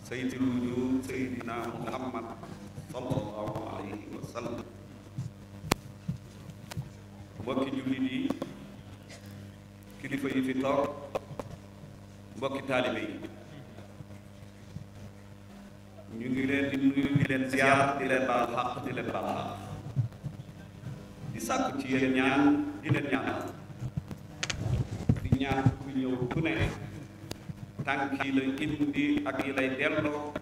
sayyidil wujuud sayyidina Muhammad sallallahu alayhi wa sallam. mbokki jullit yi, kilifa yi fi toog, mbokki taalibe yi, ñu ngi leen di nuyu di leen ziar di leen baal xaq di leen baal xaq di sàkku ci yéen ñaan di leen ñaanal di ñaan ku ñëw ku ne tànk yi lay indi ak yi lay delloo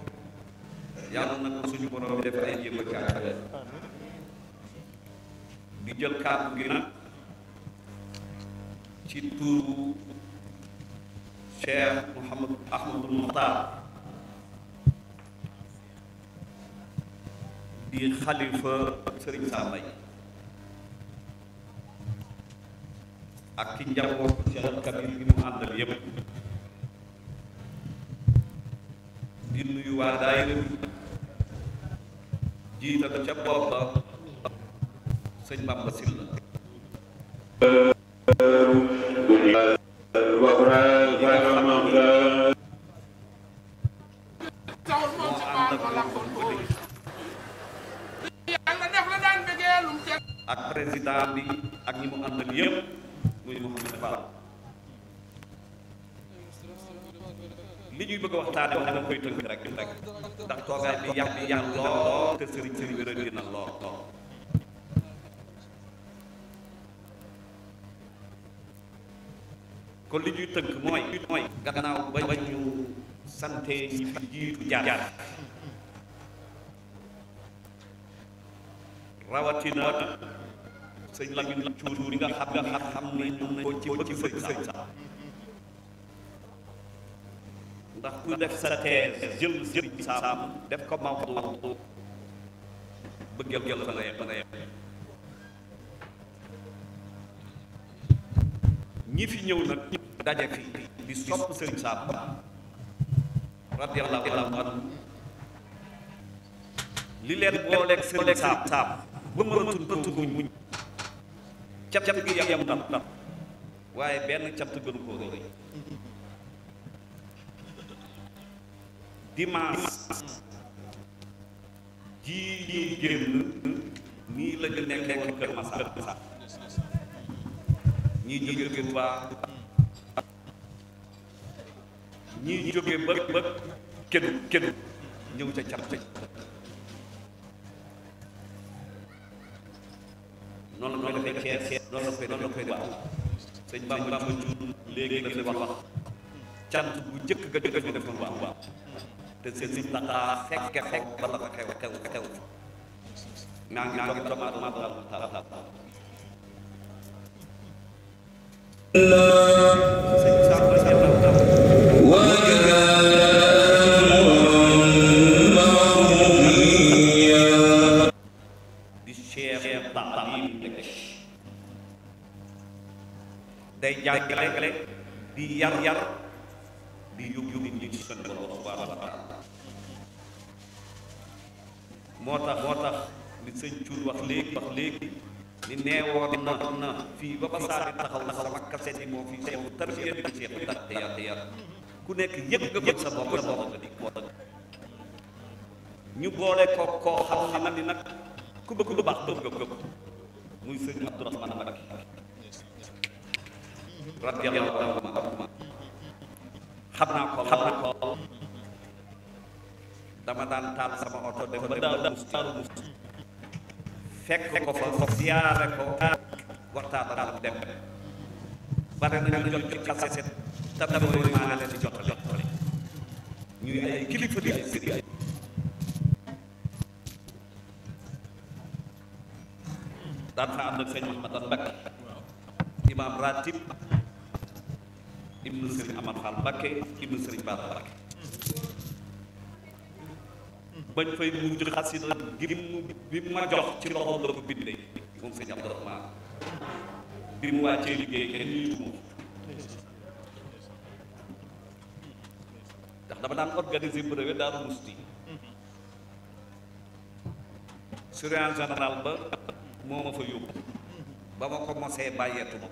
yàlla na ko suñu borom def ay jéego càkk di jël kàddu gi nag ci tuuru Cheikh Mouhamadou Ahmadul Muxtaar di xalifa Sëriñ Sam Mbaye ak ki njaboot Cheikh Kabir gi mu àndal yépp di nuyu waa daayira bi jiital ca boppa sëñ Bamba Sylla ak président bi ak ñi mu àndal yépp muy Mouhamed Fall li ñuy bëgg a waxtaane wax dama koy tënk rek ndax toogaay bi yàq lool te sëriñ bi rëdd na lool kon li ñuy tënk mooy gannaaw ba ñu sante ñi fi jiitu jaar rawatina sëñ Lamine Cuur bi nga xam ne ñu nañ ko ci bëgg sëñ Sam ndax ku def sa thèse jël sëriñ Sam def ko mawdu bëggal fa nga yem ñi fi ñëw nag daje fi di sopp sëriñ Sam radiyallahu anhu li leen booleeg sëriñ Sam ba mënatul muñ cant gi yam ndam waaye benn cant gënu koo rëy dimanche ji ñuy génn nii la ñu nekkee Kër Massar ñii jóge Touba ñii jóge ba kenn ñëw ca cant noonu la koy Cees noonu la koy baax sëñ Bamba Cuun léegi la fi wax cant bu njëkk ga jóge fi def bu baax te sëñ Taxa fekke ba la ko xew naa ngi dama day jàngale di yar di yóbbu nit ñi ci seen borom subhaanahu wa taala moo tax li sëñ Cuur wax léegi ni neewoon na fii ba saa di taxaw sama kaset yi moo fi seexu tarbiya di seexu yar ku nekk yëg nga bëgg sa bopp nga di ñu boole koo xam ni nag ku bëgg lu baax bëgg nga muy sëñ Abdourahmane Mbacké radiyallahu anhu xam naa ko dama daan taal sama oto dafa ba Daaru Musti fekk ko fa siyaare ko waxtaan daal dem bare nañu jot ci kaset tabooy maa leen di jotale ñuy ay kilifa di sëriñ daan fa ànd ak sëñ Mahmadan Mbacké imam ratib ibnu sëriñ Amar Fall Mbacké ibnu sëriñ Bara Mbacké bañ fay mujj xasida bi ma jox ci loxoom la ko bindee moom sëñ Abdourahmane bi mu wàccee liggéey kenn ñu moom ndax dama daan organiser brevet Daaru Musti surveillant général ba moo ma fa yóbbu ba ma ko mosee bàyyeetu ma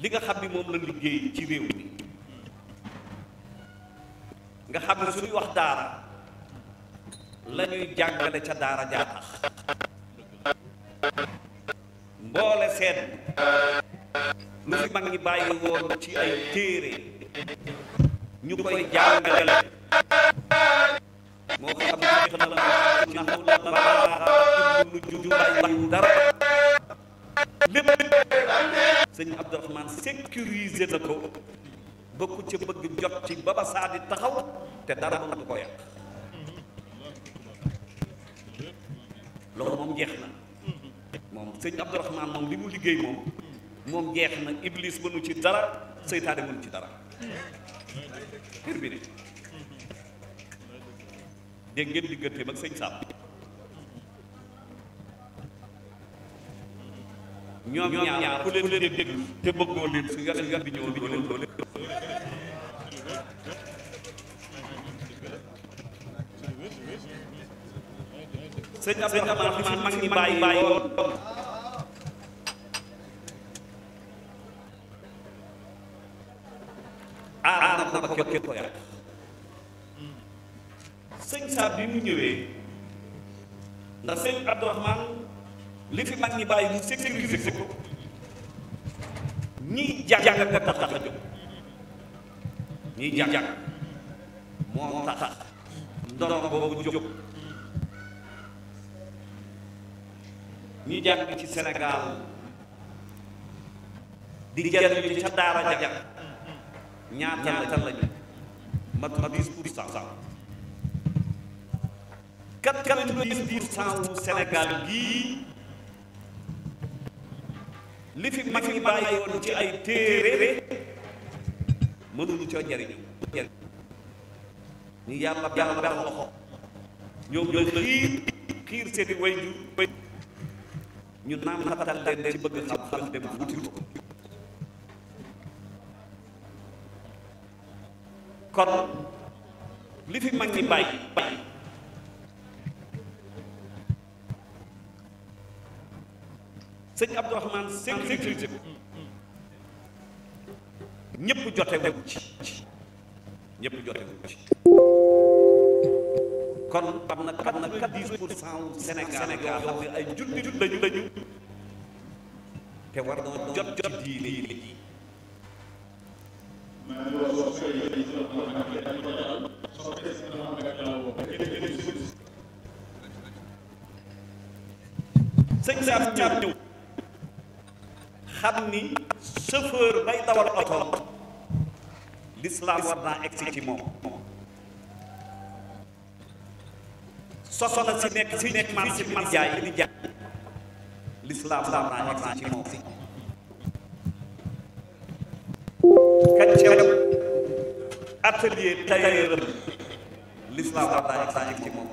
li nga xam ni moom la liggéey ci réew mi nga xam ne suñuy wax daara la ñuy jàngale ca daara jaa tax mboole seen lu fi mag ñi bàyyi woon ci ay téere ñu koy jàngale moo xam ne xeex na la ci naxu la balaaxa ibnu ju bàyyi dara lépp sëñ Abdourahmane sécuriser na ko ba ku ca bëgg jot ci ba ba saa di taxaw te dara mënatu ko yàq loolu moom jeex na moom sëñ Abdourahmane moom li mu liggéey moom jeex na iblis mënu ci dara seytaane mënu ci dara xir bi ne dégg ngeen digganteem ak sëñ Sam ñoom ñaar ku leen dégg te bëggoo leen su yar bi ñëw bi leen doole sëñ Abdourahmane li fi mag ñi bàyyi woon aar na ko ba kenn ko yàq sëñ Sam bi mu ñëwee ndax sëñ Abdourahmane li fi mag ñi bàyyi mu sécuriser ko ñiy jàng ko tax a jóg ñiy jàng moo tax ndoro boobu jóg ñi jàng ci Sénégal di jariñu ca daara ja ñaata lañu mat 10%. 90% wu Sénégal gii li fi mag ñi bàyyi woon ci ay téere mënuñu coo jariñu ñu yàlla ber loxo ñoom ñoo xiir seeni waajur ñu naan xatal leen ci bëgg xam-xam dem wuti ko kon li fi mag ñi bàyyi sëñ Abdourahmane sécurité ñëpp jotewu ci ñëpp jotewu ci kon am na 10% wu Sénégal yoo xam ne ay jullit lañu te war na jot diine yi sëñ Sam ñëw xam ni chauffeur bay dawal oto l'islam war naa egsi ci moom soxna si nekk marché bi di jaay l'islam war naa egsi ci moom kaccew atelier tailleur l'islam war naa egsi ci moom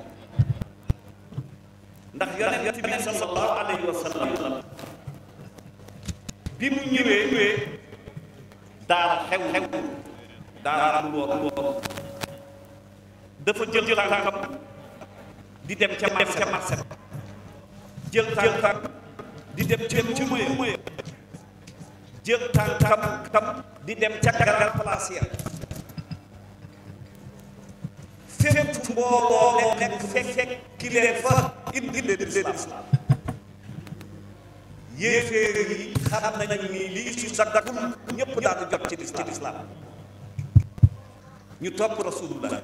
ndax yonent bi sallallahu alayhi wa sallam bi mu ñëwee daara xew daara lu woon dafa jël tànkam di dem ca marché jël tànkam di dem ci moye jël tànkam di dem ca garal place ya fépp mbooloo nekk fekk ki leen fa indi leen islam yéeféer yi xam nañu ni lii ci daggul ñëpp daanu jot ci lislaam ñu topp rasulullah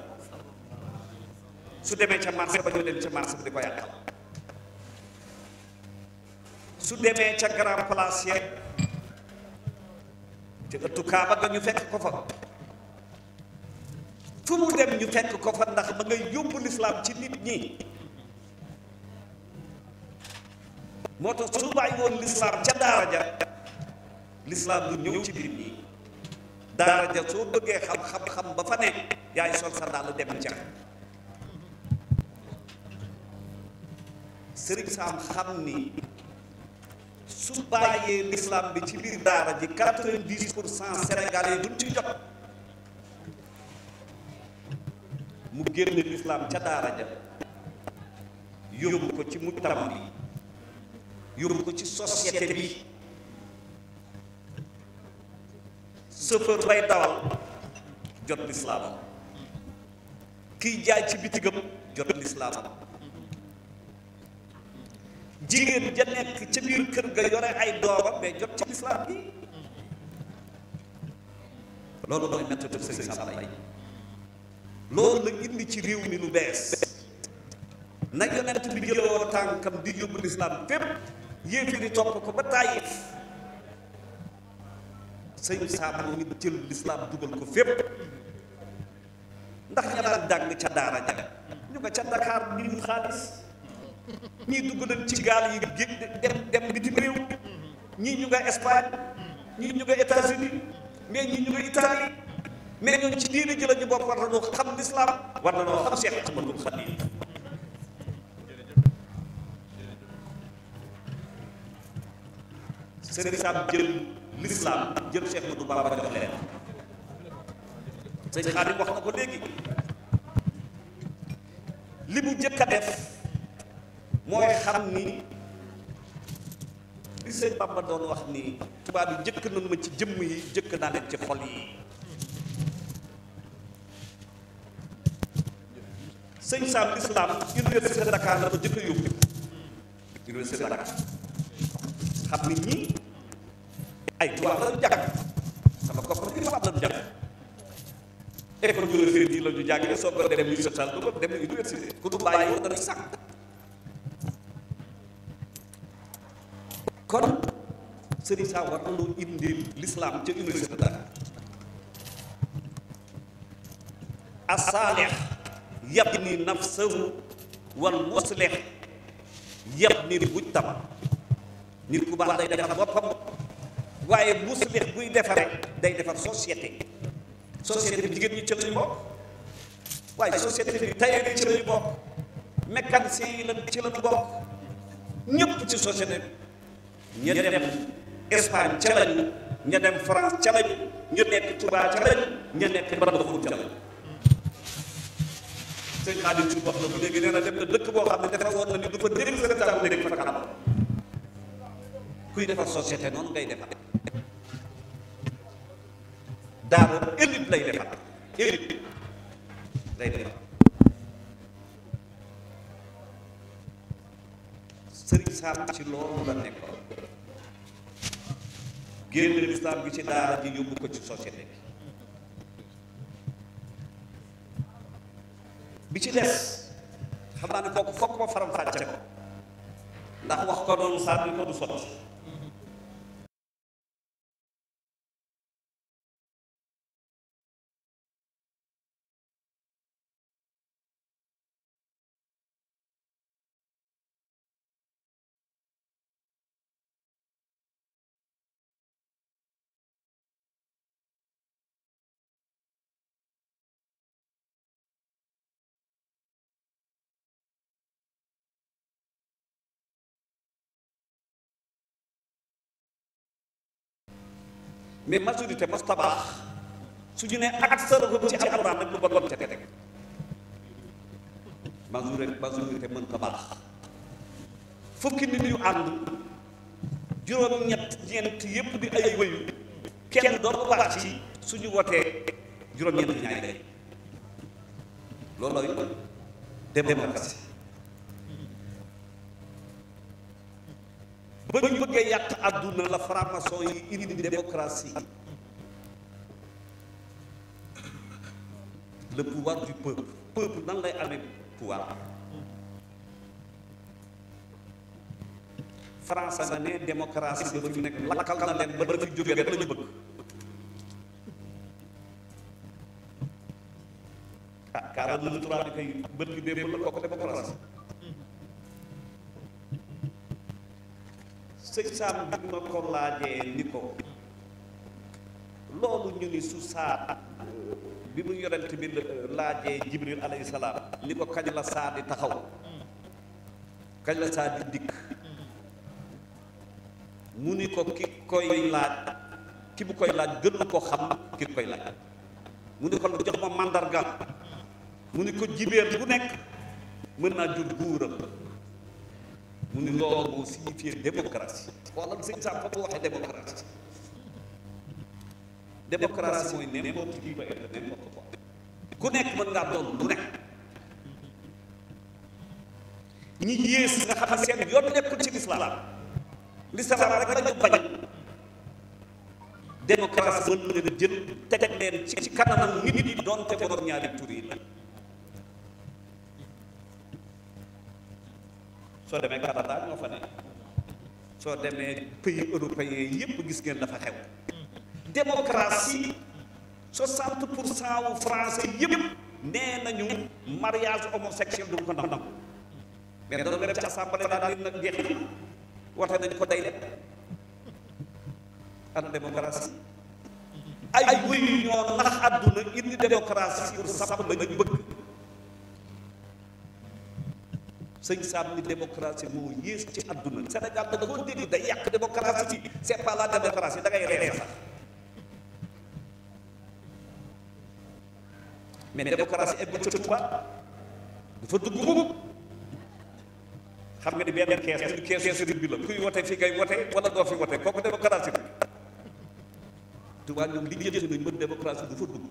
su demee ca marché ba ñu leen ca marché ba di ko yàqal su demee ca grand place yeeg te ëttu kaaba ga ñu fekk ko fa fu mu dem ñu fekk ko fa ndax ma ngay yóbbu lislaam ci nit ñi moo tax su bàyyi woon lislaam ca daara ja lislaam du ñëw ci nit ñi daara ja soo bëggee xam ba fa ne yaay sol sa dàll dem ca Sëriñ Sam xam ni su bàyyee lislaam bi ci biir daara ji 90% sénégalais duñ ci jot mu génne lislaam ca daara ja yóbbu ko ci mujtama bi yóbbu ko ci société bi chauffeur bay dawal jot lislaam kiy jaay ci bitigam jot lislaam jigéen ja nekk ca biir kër ga yore ay doomam mais jot ci lislaam bi loolu mooy méthode Sëriñ Sam Mbaye loolu la indi ci réew mi lu bees na yonent bi jëloo tànkam di yóbbu lislaam fépp yéefiri topp ko ba Taayif Sëriñ Sam moo ngi jël lislaam dugal ko fépp ndax ña daan jàng ca daara ja ñu nga ca Dakar ñu xaalis ñii dugg nañ ci gaal yi dem bitim réew ñii ñu nga Espagne ñii ñu nga États-Unis mais ñii ñu nga Italie mais ñooñu ci diine ji la ñu bokk war nañoo xam lislaam war nañoo xam Cheikh Ahmadou Khadim Sëriñ Sam jël lislaam jël Cheikh Ahmadou Bamba jox leen sëñ Xaadim wax na ko léegi li mu jëkk a def mooy xam ni li sëñ Bamba doon wax ni tubaab yi jëkk nañ ma ci jëmm yi jëkk naa leen ci xol yi sëñ Sam l'islam université de Dakar la ko jëkk a yóbbu université de Dakar xam ni ñii ay tubaab la ñu jàng sama kopp ni tubaab la ñu jàng école biologie yi la ñu jàngee soo ko dem lycée Sall du ko dem université ku du bàyyi woon danañ sax kon Sëriñ Sam war na loo indi l'islam ca université Dakar as-saalih yabni nafsahu wal muslih yabni mujtama nit ku baax day defar boppam waaye muslih buy defare day defar société bi jigéen ñi ci lañu bokk waaye société bi tailleur yi ci lañu bokk mécanicien yi la ci lañu bokk ñëpp ci société bi ña dem Espagne ca lañu ña dem France ca lañu ñu nekk Touba ca lañu ña nekk Mbadakhoune ca lañu sëñ Xaadim ci wax la bu léegi nee na dem na dëkk boo xam ne dafa woon na ni du fa dégg sa taal nekk fa kanam kuy defar société noonu ngay defar daara élite lay defar élite lay defar Sëriñ Sam ci loolu la nekkoon génn lislaam gi ci daara ji yóbbu ko ci société bi ci des xam naa ne kooku fokk ma faram fàcce ko ndax wax ko doon sànni ko du sotti mais majorité mos tabaax su ñu nee ak sërëfam ci alxuraan rek lu bon ca teg majorité mën tabaax fukki nit yu ànd juróom-ñett ñeent yépp di ay wëyu kenn doon wax ci suñu wotee juróom-ñeent ñaay day loolooy démocratie ba ñu bëggee yàq àdduna la franc-maçon yi indi démocratie le pouvoir du peuple nan lay amee pouvoir France na ne démocratie dafa fi nekk lakkal na leen ba dafa jógee rek la ñu bëgg ah 43 di koy bët gi démb la kooku démocratie sëñ Sam bi ma ko laajee ni ko loolu ñu ni su saat bi mu yonent bi laajee Jibril alayhi salaam ni ko kañ la saa di taxaw kañ la saa di dikk mu ni ko ki koy laaj ki bu koy laaj gën ko xam ki koy laaj mu ni ko jox ma màndarga mu ni ko jibéer bu nekk mën naa jur buuram mu ni loolu moo signifié démocratie xoolal sëñ Sam fa mu waxee démocratie démocratie mooy n'importe qui peut être n'importe quoi ku nekk mën ngaa doon lu nekk. ñi yées nga xam ne seen yoon nekkul ci lislaam rek la ñu bañ démocratie mën na leen jël teg leen ci kanamam nit ñi doonte borom ñaari tur yi la. soo demee Canada ñoo fa ne soo demee pays européens yépp gis ngeen dafa xew démocratie 60% wu français yépp nee nañu mariage homosexuel du ko nangu mais dana dem ci assemblée daal di nag jeex wate nañ ko day def ana démocratie ay wuyu ñoo nax àdduna indi démocratie pour sàpp lañu bëgg. sëñ Sam ni démocratie moo yées ci àdduna Sénégal da koo dégg day yàq démocratie ci c'est pas la démocratie da ngay ree sax mais démocratie eggu ca Touba dafa dugg mugg xam nga ni benn kees ñu kees sëriñ bi la kuy wote fi ngay wote wala doo fi wote kooku démocratie bi Touba ñoom li jënte nañ mën démocratie dafa dugg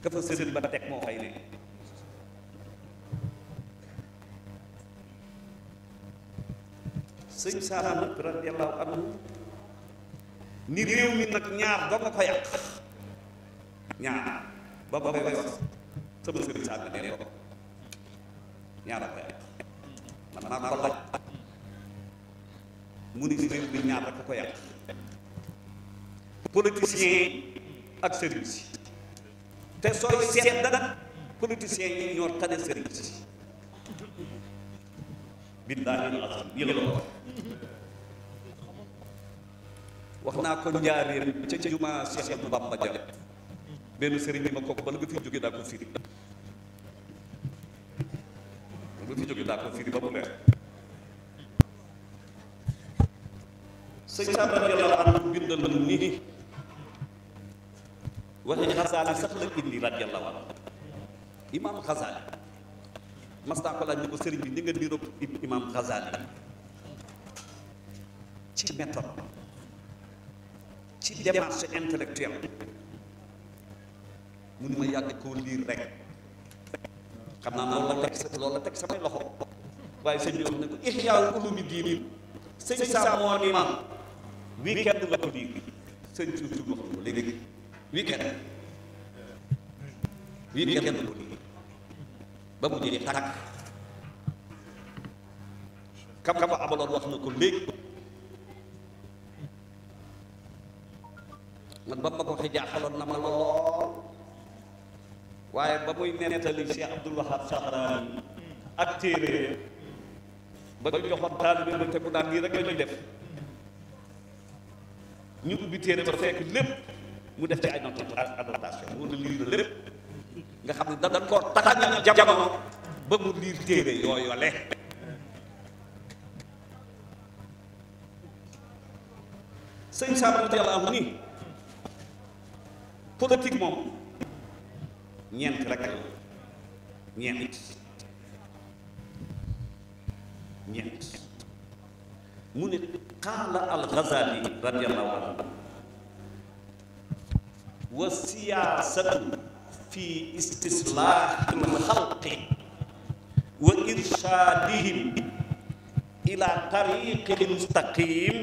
ka fa sëriñ ba teg moo fay ne sëñ Saara nag radiyallahu anhu ni réew mi nag ñaar doo nga ko yàq ñaar ba ba koy wax sama sëriñ Saara nee ko ñaar a ko yàq man maa ko laaj mu ni réew mi ñaar rek ko yàq politicien ak sëriñ si te sooy seet dana politiciens yi ñoo tane sëriñ si billaahi al-aziim yëla la wax naa ko njaareem ca jumaa Cheikh Abdou Bamba ja benn sëriñ bi ma kooku bala nga fi jóge daa ko firi ba mu leer sëñ Sam radiyallaahu anhu bindal ni waxi Xasaali sax la indi radiyallaahu anhu imaam Xasaali mas naa ko laaj ni ko sëriñ bi ni nga niroog imaam Xasaali ci méthode ci démarche intellectuelle mun ma yàgg koo liir rek xam naa loolu la teg samay loxo waaye sëñ bi wax ne ko Ihyaa Ulumi Diin sëñ Sam moo ni ma weekend la ko liir sëñ suuf wax ko léegi weekend la ko liir ba mu jëlee tàkk kam ko abaloon wax na ko léegi man ba ma ko waxee jaaxaloon na ma lool waaye ba muy nettali Cheikh Abdoul Wahab Sahrawi ak téere ba ñu joxoon taalibe ba te mu naan nii rek la ñuy def ñu ubbi téere ba fekk lépp mu def ci ay annotation mu ne lire na lépp nga xam ne dañ koo taxañ jamono ba mu liir téere yooyole sëñ Sam radiyallaahu anhu ni politique moom ñeent rek la ñeent mu ne qaala al-Ghazali radiyallaahu anhu wa siyaasatu fi istislaahi al-xalqi wa irshaadihim ila tariqi mustaqim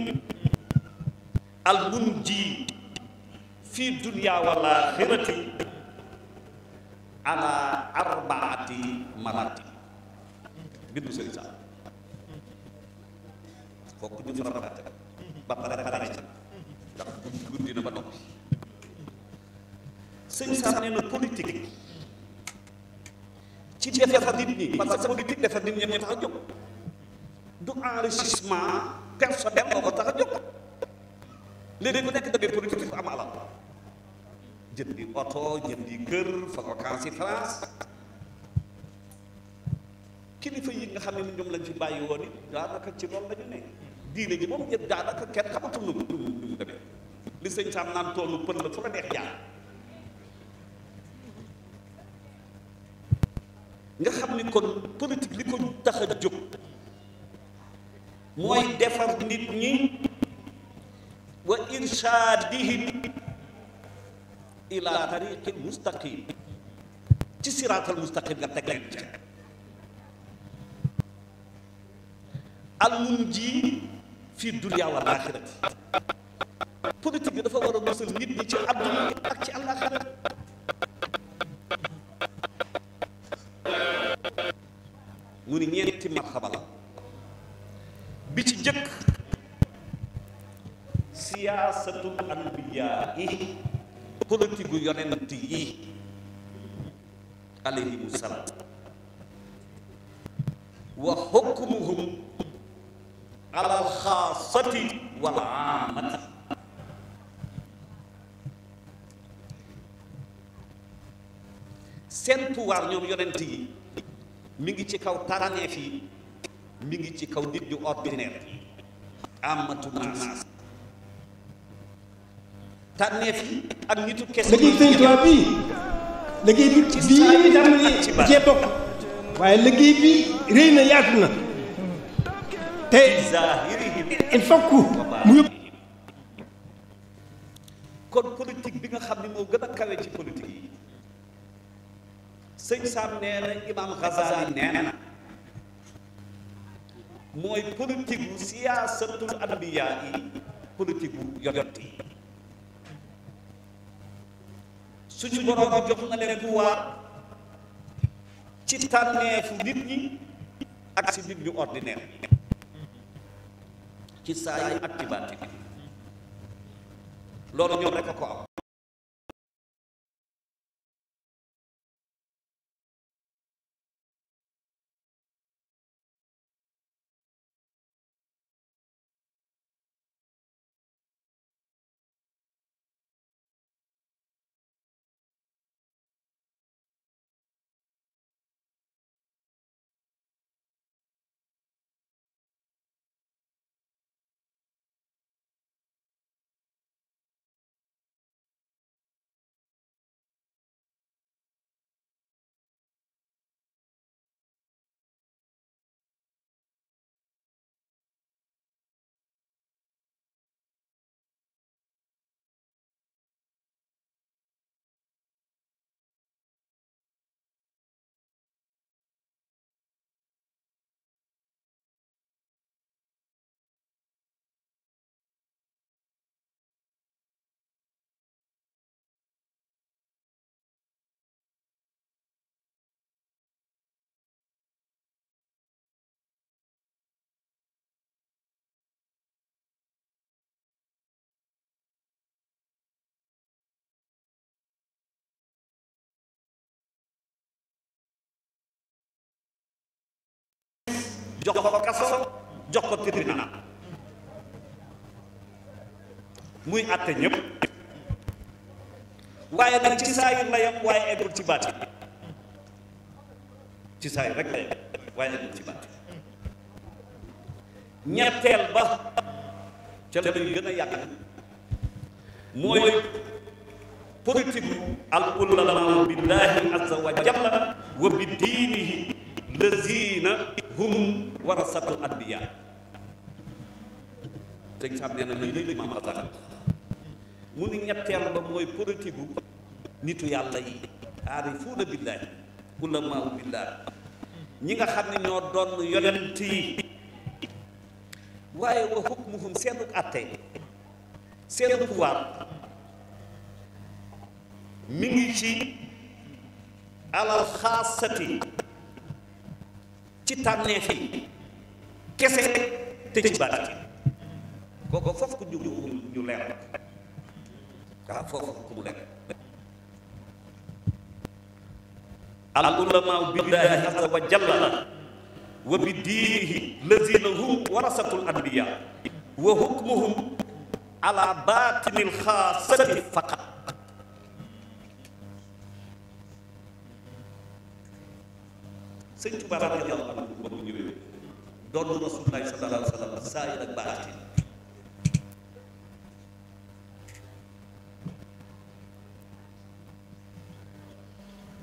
al-munji fi dunya wal aaxirati ala arbaati maratib bindu sëriñ Sam fokk ñu farafate ba pare pare ci ndax guddi na ba noppi sëñ Sam nee na politique ci defar nit ñi parce que politique defar nit ñi ñu tax a jóg du enrichissement personnel moo ko tax a jóg léegi ku nekk da ngay politique am alal jëndi oto jëndi kër fa vacances yi France kilifa yi nga xam ne ñoom lañ fi bàyyi woon it daanaka ci loolu la ñu ne diine ji moom yëpp daanaka kenn xamatul nu mu demee li sëñ Sam naan toolu pël la fu la neex jaar nga xam ni kon politique li ko tax a jóg mooy defar nit ñi wa irshadihim ila tariqil mustaqim ci siraatal mustaqim nga teg leen ca almunji fi dunya wal axirati politique bi dafa war a musal nit ñi ci àdduna ak ci àllaaxira mu ni ñeenti marxaba la bi ci jëkk siyaasatul anbiyaa yi politique gu yonent yi alayhimu salaam wa hukmuhum alal xaasati wal aamati seen pouvoir ñoom yonent yi mi ngi ci kaw taraneef yi mi ngi ci kaw nit ñu ordinaire amatu naas tànneef yi ak nitu kese liggéey Sëñ Tuubaa bii liggéey bi bii tam cee bokk waaye liggéey bi rëy na yaatu na te il faut que mu yëpp kon politique bi nga xam ne moo gën a kawe ci politique yi sëñ Sam nee na Imam Ghazali nee na mooy politique bu siyaasatul anbiyaa yi politique bu yonent yi suñu borom bi jox na leen pouvoir ci tànneefu nit ñi ak si nit ñu ordinaire ci saa yi ak ci baati bi loolu ñoom rek a ko am jox ko kaso jox ko tribunal muy àtte ñëpp waaye nag ci saayir la yam waaye eggul ci baati ci saayir rek la yam waaye eggul ci baati ñetteel ba ca la ñuy gën a yàgg mooy politique al ulama billahi azza wa jalla wa bi diinihi lazina hum warasatul anbiya sëñ Sam nee na nañ lay Imaam Ghazali mu ni ñetteel ba mooy politique bu nitu yàlla yi aarifuuna billaahi ulamaa billaahi ñi nga xam ne ñoo doon yonent yi waaye wa hukmuhum seenu àtte seenu pouvoir mi ngi ci alal xaasati ci tànneef yi kese te ci baati kooku foofu ku ñu leer waaw foofu ku mu leer al ulamaa billahi azza wa jalla wa bi diinihi lazina hum warasatul anbiya wa hukmuhum ala baatinil xaasati faqat sëñ Tuubaa radiyallaahu anhu ba mu ñëwee doon Rasulullaahi sallallaahu alayhi wa sallam saayir ak baatin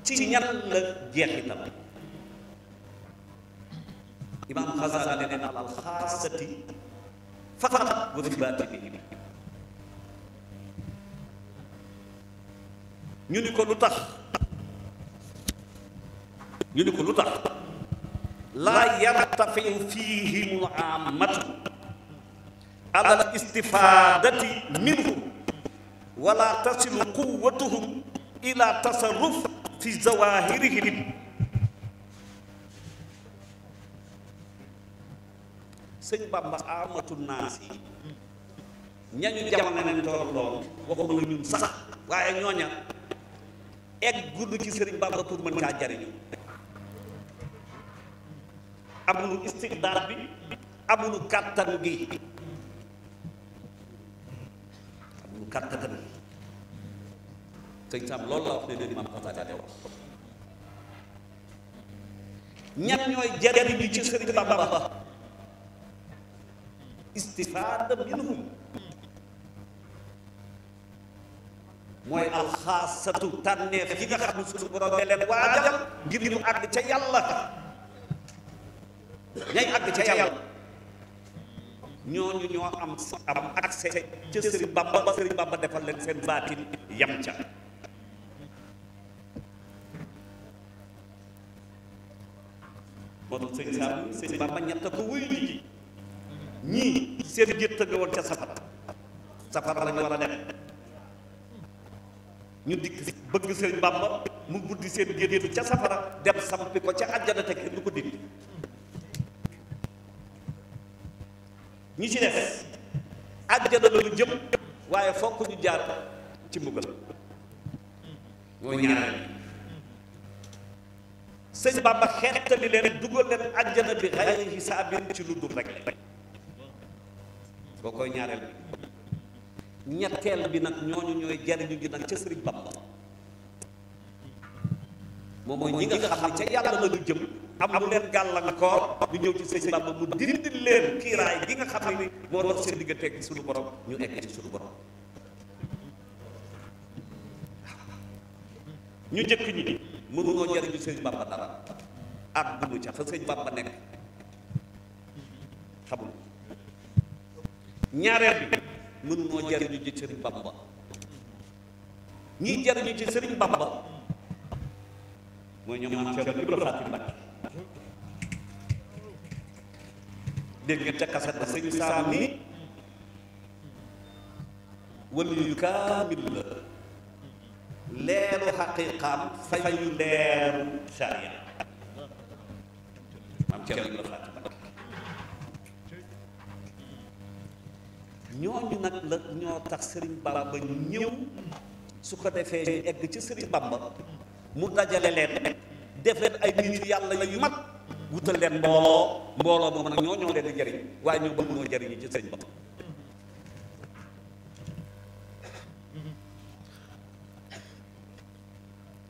ci ñan la jeexital Imaam Ghazali nee na al xaasati faqat wa fi baatini ñu ni ko lu tax laa yartafiu fiihim aamatu ala istifadati minhum wala tasilu quwwatuhum ila tasarruf fi zawahirihim. sëñ Bamba amatu naas yi ñañu jamono nañ tolloon waxuma ñun sax waaye ñooña egg gudd ci sëriñ Bamba pour mën caa jariñu. amuñu istiqdaar bi amuñu kàttan gi sëñ Sam loolu la wax ne leen maam Xasaali wax ñan ñooy jariñu ci sëriñ Bamba istifaada minhum mooy alxaasatu tànneef yi nga xam ne suñu borom ne leen waajal ngir ñu àgg ca yàlla ñay àgg ca yàlla ñooñu ñoo am accès ca Sëriñ Bamba ba Sëriñ Bamba defal leen seen baatin yam ca. moo tax sëñ Sam sëñ Bamba ñett ko wuyu ji ñii seen gétt nga woon ca safara lañu war a dem ñu dikk bëgg Sëriñ Bamba mu buddi seen géttu ca safara dem sampi ko ca àjjana te kenn du ko dindi. ñi ci def àjjana la lu jëm waaye fokk ñu jaar ci mbugal mooy ñaareel sëñ Bamba xeetali leen dugal leen àjjana bi xayri hisaabin ci lu dul rek boo koy ñaareel bi ñetteel bi nag ñooñu ñooy jariñu gi nag ca Sëriñ Bamba moom mooy ñi nga xam ne ca yàlla la ñu jëm amu leen gàllankoor ñu ñëw ci sëñ Bamba mu dindi leen kiiraay gi nga xam ne moo dox seen diggante ak suñu borom ñu egg ci suñu borom. ñu jëkk ñi mënunoo jariñu sëñ Bamba dara ak bunu ca fa sëñ Bamba nekk xamul. ñaareel bi mënunoo jariñu ci sëriñ Bamba ñiy jariñu ci sëriñ Bamba mooy ñoom maam Cheikh Ibrahima Fatim Mbacké dégg ngeen ca kaset ba sëñ Sam ni wali yu kaamil la leeru xaqiqaam fayu leeru sharia maam Cheikh Ibrahima Fatim Mbacké ñooñu nag la ñoo tax sëriñ Bamba ñëw su ko defee ñu egg ci sëriñ Bamba mu dajale leen def leen ay nit yàlla yu mag wutal leen mbooloo moom nag ñoo leen di jariñ waaye ñoo bëgg ñoo jariñu ci sëriñ Bamba.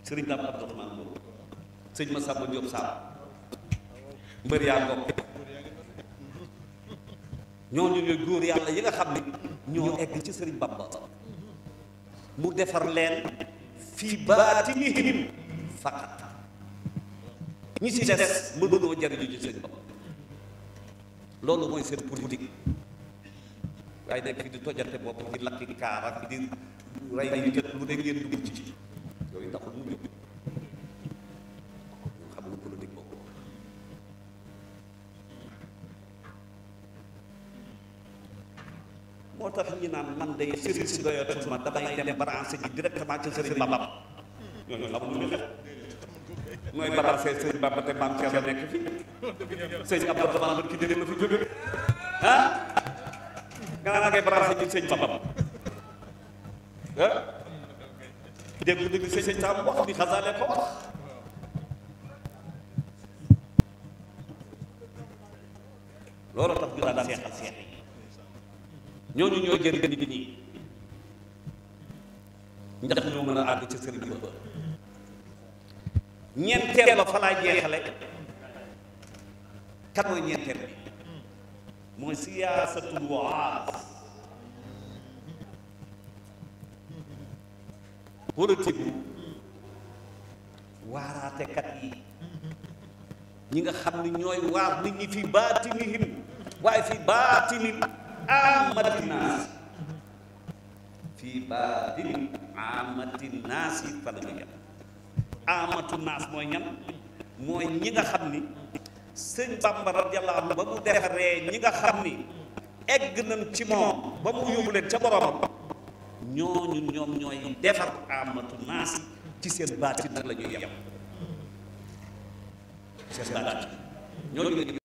sëriñ Dame Abdourahmane boobu sëñ Massamba Diop Samb mbër yaa ngoog ñooñu ñooy góor yàlla yi nga xam ne ñoo egg ci sëriñ Bamba mu defar leen fii baatinihim faqat ñi ci des mënunoo jariñu ci sëriñ Bamba loolu mooy seen politique waaye nekk fi di tojante bopp di lakki kaar ak di rey ay nit lu ne ngeen dugg ci yooyu taxul mu jóg ñu xam lu politique boobu. moo tax ñu naan man day sëriñ si doyatul ma damay dem branché ji directement ci sëriñ Bamba ñooñu xamul lu ñu def mooy branché sëriñ Bamba te maam Thierno nekk fi sëriñ Abdourahmane ba ki dégg la fi jóge ah nga naan ngay branché ji sëriñ Bamba ah dégg sëriñ Sam wax ni Xasaale ko wax loolu tax ñu daan seexal seex ñooñu ñoo jëriñ nit ñi ndax ñoo mën a àgg ci sëriñ ba ñeenteel ba fa laa jeexale kan mooy ñeenteel bi mooy siyaasatul waaz politique bu waaraatekat yi ñi nga xam ni ñooy waar nit ñi fi baatinihim waaye fi baatinil amatina fii baatini amati naas yi fa la ñu yem. amatu naas mooy ñan mooy ñi nga xam ni sëñ Bamba radiyallahu anhu ba mu defaree ñi nga xam ni egg nañ ci moom ba mu yóbbu leen ca boromam ñooñu ñoom ñooy defar amatu naas ci seen baatin nag la ñuy yem seen baatin ñooñu